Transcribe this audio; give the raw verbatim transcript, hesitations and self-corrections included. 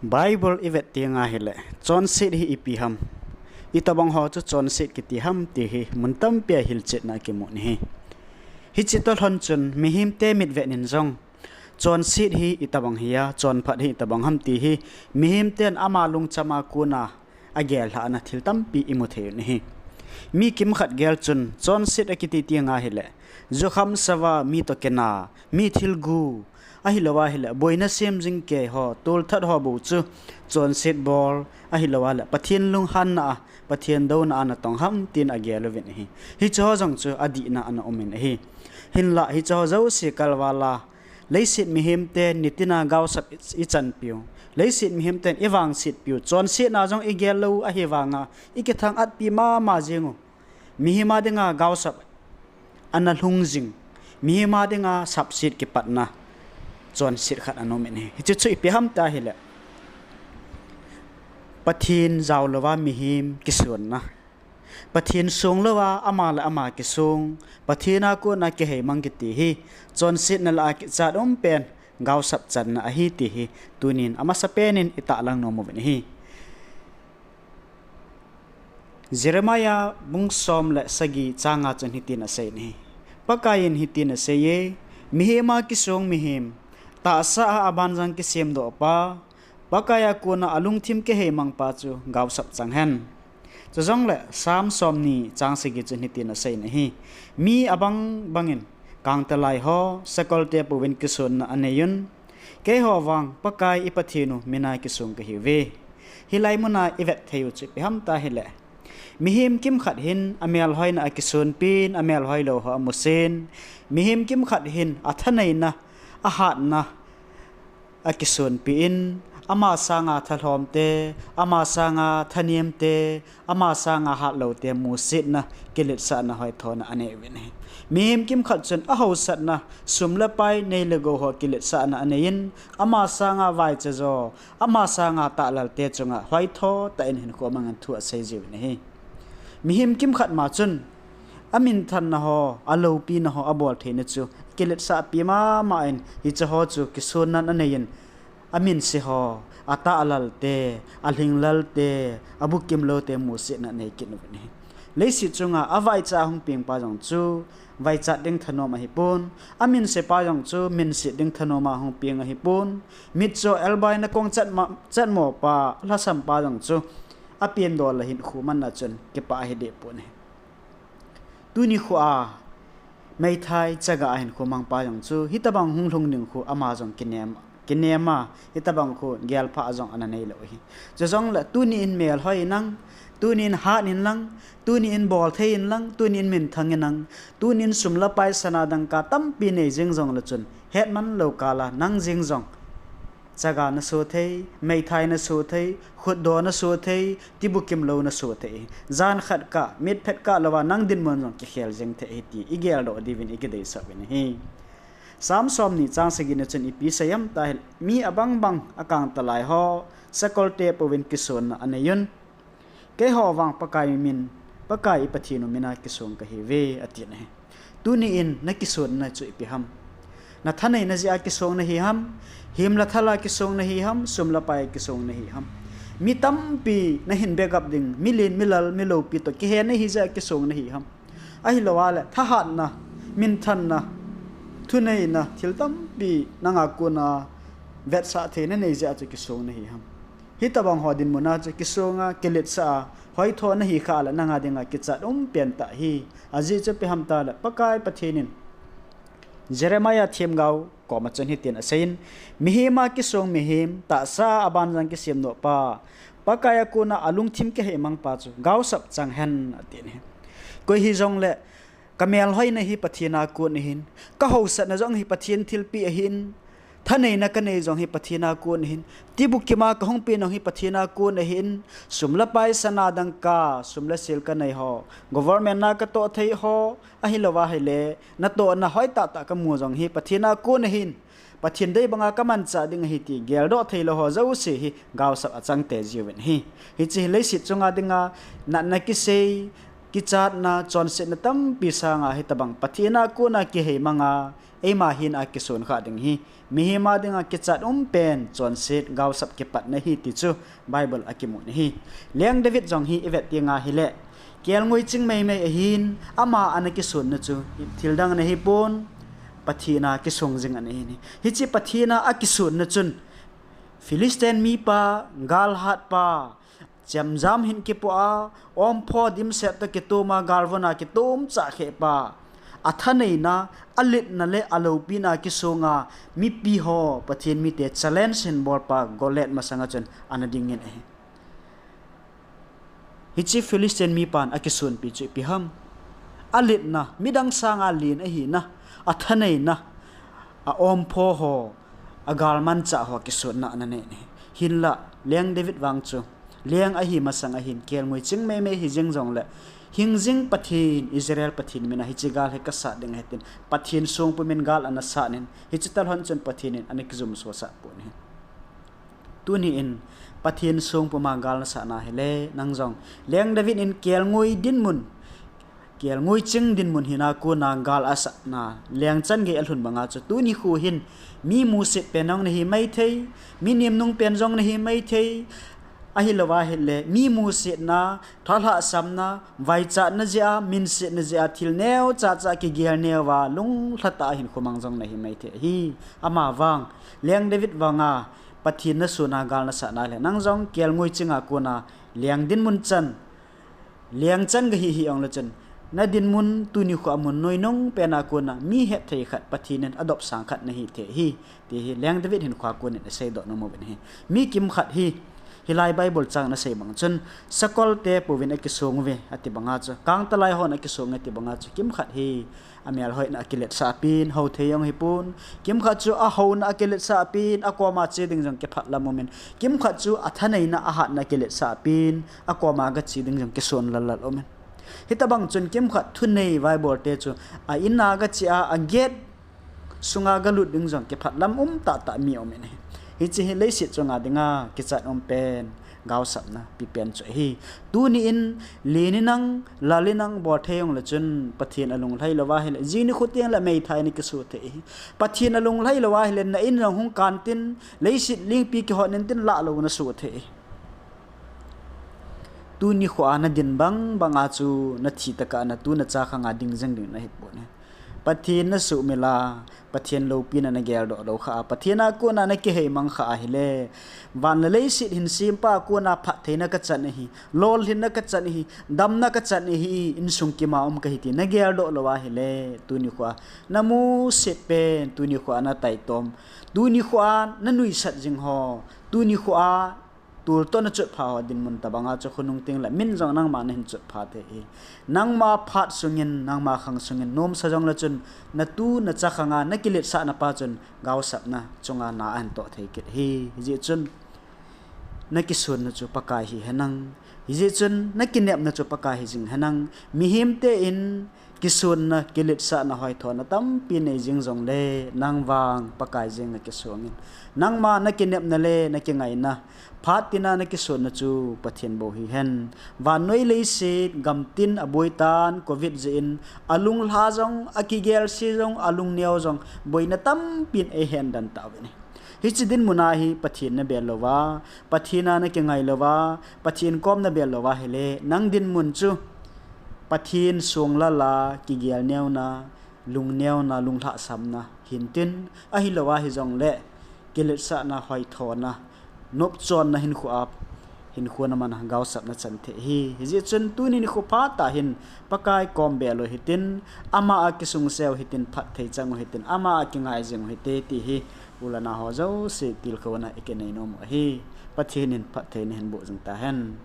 Bible i vet teng ahile, chonset hi ipi ham, itobang ho chu chonset kiti ham ti hi mun tampi a hilchetna kimu ahi. Hiche toh lhon chun mihem te mitvet in jong chonset hi itobang hi a, chonphat hi itobang ham ti hi mihem ten ama lungcham a kona agel lhahna thil tampi imu thei u ahi. Mi kimkhat gel chun chonset akiti teng ahile, jukham sava mi toh kina, mi thilgu, ahilou ahile boina sem jing kei ho, tolthat ho bou chu chonset bol, ahilou ahile Pathen lunghanna a, Pathen douna a natong ham tin agel uvin ahi. Hiche ho jong chu adihna ana um in ahi. Hinlah hiche ho jouse kalval a, leiset mihem ten nitin a gaosap ichanpiu, leiset mihem ten ivangsetpiu, chonsetna jong igel lou ahi vanga ikithang-atpi mama jeng u, mihem a dinga gaosap ana lhung jing, mihem a dinga sapset kipatna chonset khat ana um in ahi. Hiche chu ipi ham ti ahile, Pathen jaolouva mihem kisonna, Pathen songlouva ama le ama kisong, Pathen a kona kiheimang kiti hi chonsetna lah a kichat umpen gaosap channa ahi ti hi tunin amasapen in itahlang nom uvin ahi. Jeremiah bung som le sagi changa chun hitin asei in ahi. Pakai in hitin aseiye, mihem a kisong mihem, tahsa a abanjang kisemdohpa, Pakai a kona alungthim kiheimangpa chu gaosap chang hen. Chujongle Psalm somni chang sagi chun hitin asei in ahi. Mi abang bangin kangtalai ho, sakolte pouvin kisonna aneiyun, keiho vang Pakai i Pathen u mina kisong kahiuve. Hilai muna ivet thei u chu ipi ham ti ahile, mihem kimkhat hin amelhoina akisonpin, amelhoilou ho amusen, mihem kimkhat hin athaneina, ahatna akisonpin, ama sanga thalhomte, ama sanga thanemte, ama sanga hatloute musetna, kiletsahna, hoithona anei uvin ahi. Mihem kimkhat chun ahaosatna, sum le pai, nei le gou ho kiletsahna aneiyin, ama sanga vaicha jo, ama sanga tahlalte chunga hoitho tah in hinkho amangin thu asei jiuvin ahi. Mihem kimkhat ma chun aminthanna ho, aloupina ho abol theina chu kiletsahpi mama in, hiche ho chu kisonnan aneiyin, aminse ho, atahlalte, alhinglalte, abukimloute musetna anei kit uvin ahi. Leiset chunga avaicha ahung pengpa jong chu vaichat ding thanom ahipon, aminsepa jong chu minset ding thanoma hung peng ahipon, mitcho elbaina kong chatmo, chatmopa, lhasampa jong chu apendol a hinkho manna chun kipah ahidehpon ahi. Tuni khoa meithai chaga a hinkho mangpa jong chu hitobang hung lhung ding khu ama jong kinem, kinema, hitobang khu gelphah jong ana neilou ahi. Chujongle tuni in melhoi inlang, tuni in hat inlang, tuni in bolthei inlang, tuni in minthang inlang, tuni in sum le pai sana dangka tampi nei jeng jongle chun, hetmanlou kal a nang jeng jong chaga naso thei, meithai naso thei, khutdo naso thei, tibukimlou naso thei. Jan khat kah, mitphet kah louva nang dinmun jong kikhel jeng thei ahi ti igeldoh diuvin ikideisah uvin ahi. Psalm somni chang sagina chun ipi asei ham ti ahile, mi abang bang, akangtalai ho, sakolte pouvin kisonna aneiyun, keiho vang Pakai min, Pakai i Pathen u mina kisong kahiuve, atin ahi. Tuni in nakisonna chu ipi ham? Nathaneina jeh a kisong nahi ham? Hem le thal a kisong nahi ham? Sum le pai a kisong nahi ham? Mi tampi nahin begap ding, milen, milal, miloupi toh kihe nahi jeh a kisong nahi ham? Ahilou ahile thahatna, minthanna, thuneina, thil tampi nanga kona vetsah theina nei jeh a chu kisong nahi ham? Hitobang ho dinmun a chu kisonga, kiletsah a, hoitho nahi khah le nanga dinga kichat umpen tah ahi. Ajeh chu ipi ham ti ahile, Pakai Pathen in Jeremiah themgao koma chun hitin aseiyin, mihem a kisong mihem, tahsa a abanjang kisemdohpa, Pakai a kona alungthim kiheimangpa chu gaosap chang hen, atin ahi. Koi hijongle kamelhoina hi Pathen a kon ahin, kahaosatna jong hi Pathen thilpeh ahin, thaneina kanei jong hi Pathen a kon ahin, tibukim a kahung pen jong hi Pathen a kon ahin, sum le pai sana dangka, sum le sel kanei ho, government na katoh thei ho, ahilou ahile natohna hoitah tah kamu jong hi Pathen a kon ahin, Pathen dei banga kamanchah ding ahi ti geldoh theilou ho jouse hi gaosap achang tei jiuvin ahi. Hiche hi leiset chunga dinga natna kisei, kichatna, chonsetna tampi sanga hitobang Pathen a kona kiheimanga, eima hina kisun kha ding hi, mihem a dinga kichat umpen, chonset, gaosap kipatna hi ti chu Bible a kimun ahi. Leng David jong hi i vet tenga hileh, kelngoi ching meimei ahin, ama ana kisunna chu thildang ana hipon, Pathen a kisung jing ana hi. Hiche Pathen a akisunna chun, Philistine mipa, galhatpa, chemjam hin kipoh a, ompho dimset toh kitom a, galvon a kitom chah khehpa, athaneina, alitna le aloupina kisunga, mipi ho, Pathen mite challenge hin bolpa Goliath masanga chun ana dingin ahi. Hiche Philistine mipan akisunpi chu ipi ham? Alitna, midang sanga len ahina, athaneina, aompho ho, agalmanchah ho kisunna ana nei ahi. Hinla, Leng David vang chu, leng ahi masang ahin, kelngoi ching meimei hijing jongleh, hingjing Pathen, Israel Pathen mina hiche gal hi kasat ding ahi tin, Pathen songpum in gal ana sat in, hiche talhon chun Pathen in ana kijumsosah pon ahi. Tuni in, Pathen songpum a gal nasatna hile, nang jong, Leng David in kelngoi dinmun, kelngoi ching dinmun hina kona gal asatna, lengchan gei alhun banga chu, tuni khu hin, mi musit pen jong nahi maithei, mi nemnung pen jong nahi maithei, ahilouva hile, mi musitna, thalhahsamna, vaichatna jeh a, minsetna jeh a, thil neocha cha kigel neuva, lunglhatah a hinkho mang jong nahi maithei ahi. Amavang, Leng David vanga, Pathen nasuna gal nasatna le, nang jong kelngoi chinga kona, leng dinmun chan, lengchan gahi hijongle chun, nadinmun tuni kho a mun noinung pena kona, mi hetthei khat, Pathen in adopsang khat nahi thei ahi, ti hi Leng David hinkhoa konin iseidoh nom uvin ahi. Mi kimkhat hi, hilai Bible chang in asei bang chun, sakolte pouvin akisong uve, ati banga chu, kangtalai hon akisong ati banga chu, kimkhat hi, amelhoina akiletsah pin, houthei jong hipon, kimkhat chu ahouna akiletsah pin, akoma che ding jong kiphatlam umin, kimkhat chu athaneina ahatna akiletsah pin, akoma gache ding jong kison lallal umin. Hitobang chun kimkhat thunei vaibolte chu a-in a gache a, a-gate sunga galut ding jong kiphatlam um tahtah mi umin ahi. Hiche hi leiset chunga dinga kichat umpen, gaosapna pipen chu ahi. Tuni in, len inlang, lal inlang bolthei jongle chun, Pathen alunglhai louva hile, jing nikho tengle meithai in akiso thei ahi. Pathen alunglhai louva hile, na in jong hung kan tin, leiset lengpi kihot in tin, lahlou naso thei ahi. Tuni kho a nadin bang banga chu nathi tokah a natu nacha khanga ding jeng ding nahipon ahi. Pathen nasuhmil a, Pathen loupina nageldoh lou khah a, Pathen a kona nakiheimang khah ahile, van le leiset hin sempa a kona phattheina kachan ahi, lolhinna kachan ahi, damna kachan ahi, insung kima um kahi ti nageldoh lou ahile, tuni kho a, namusit pen, tuni kho a nataitom, tuni kho a nanuisat jing ho, tuni kho a tol toh nachotpha ho dinmun tobanga chu khonung tengle min jong nangma nahin chotpha thei ahi. Nangma phat sungin, nangma khang sungin nomsa jongle chun, natu nacha khanga nakiletsahna pa chun gaosapna chunga na ahin toh thei kit ahi. Hijeh chun, nakisonna chu Pakai hi henlang, hijeh chun nakinepna chu Pakai hijing henlang. Mihemte in kisonna, kiletsahna, hoithona tampi nei jing jongle, nang vang Pakai jenga kisongin, nangma nakinepna le nakingaina, phat tina nakisonna chu Pathen bou hihen. Vannoi leiset gamtin aboitan, covid jeh in, alunglha jong, akigelse jong, alungneo jong, boina tampin eihen den tauvin ahi. Hiche dinmun a hi Pathen nabel louva, Pathen a nakingai louva, Pathen kom nabel louva hile, nang dinmun chu Pathen songlal a kigelneona, lungneona, lunglhahsamna hintin, ahilouva hijongle kiletsahna, hoithona, nopchonna hinkho a, hinkho naman a gaosapna chan thei ahi. Hijeh chun tuni nikho phat a hin Pakai kom bel u hitin, ama a kisungseu hitin, phatthei chang u hitin, ama a kingai jing u hite ti hi, u le nao ho jouse tilkhouna ikinei nom u ahi. Pathen in phatthei nahin boh jing tahen.